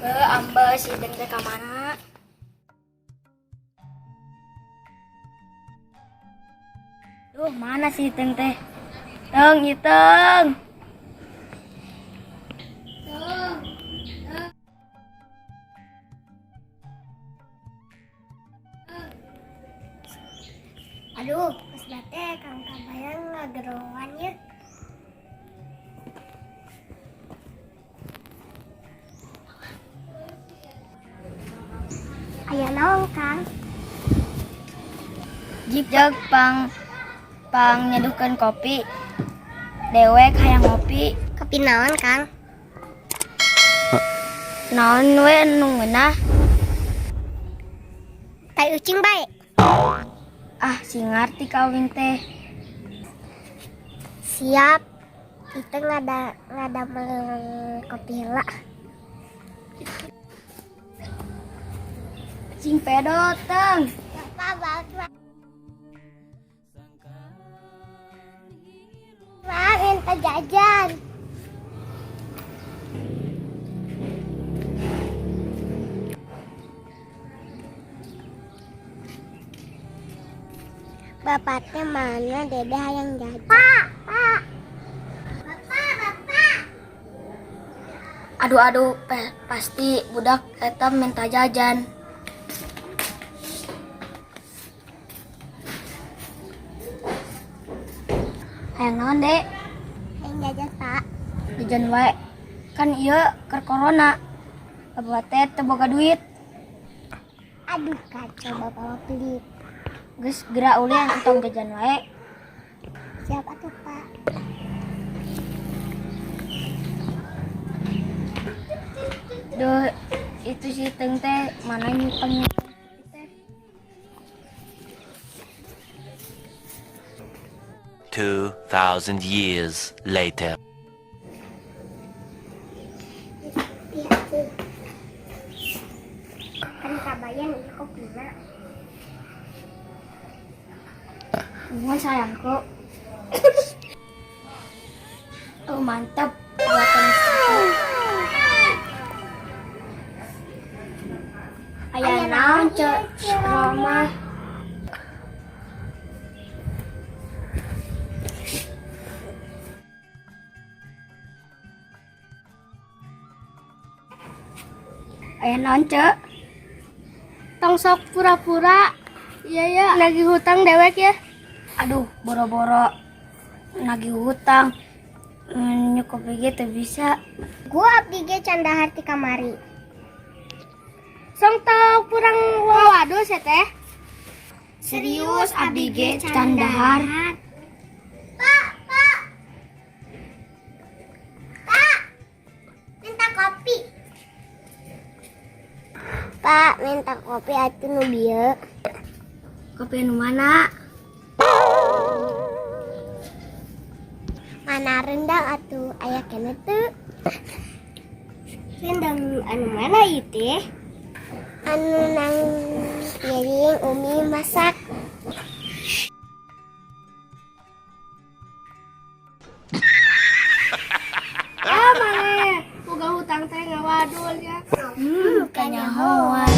Ambeh si Iteung teh ka mana? Duh, mana si Iteung teh? Teung, Iteung. Teung. Teung. Aduh, pas bate Kang Kabayan ngageroan ya. Aya naon, Kang? Jip jag pang pang nyeduhkeun kopi. Dewek hayang ngopi. Kopi naon, Kang? Naon we nu ngeunah? Tai ucing bae. Ah, sing ngarti ka uing teh. Siap. Kita ngadamel kopi heula. Sing pedot, Teung. Bapak, bapak. Pak, minta jajan. Bapaknya mana, Dede hayang jajan. Pak, Pak. Bapak, Bapak. Aduh aduh, pasti budak eta minta jajan. Hayang naon, Dek? Hayang jajan, Pak. Jajan wae. Kan ieu keur corona. Bapak teh teu boga duit. Aduh, kacau, Bapak mah pelit. Geus geura ulin, entong jajan wae. Siap atuh, Pak. Duh, itu si Iteung teh mana nyutengnya teh? 2,000 years later. Iya tuh. Kan Kabayan ieu kopina. Nuhun, sayangku. Oh, mantap buatan istriku. Aya naon, Ceu Roma? Aya naon, Ceu? Tong sok pura-pura. Iya ya, nagih hutang dewek ya. Aduh, boro-boro nagih hutang. Nyukup ge teu bisa. Gua abdi ge can dahar ti kamari. Song tau kurang wawadus ya teh. Serius, abdi ge can dahar. Pak, Pak. Pak. Minta kopi. Pak, minta kopi atuh nu bieu. Kopi nu mana? Mana rendang atuh aya keneh teu? Rendang anu mana ieu teh? Anu nang piring Umi masak. Ah, mana boga hutang teh ngawadul ya. Kanyahoan.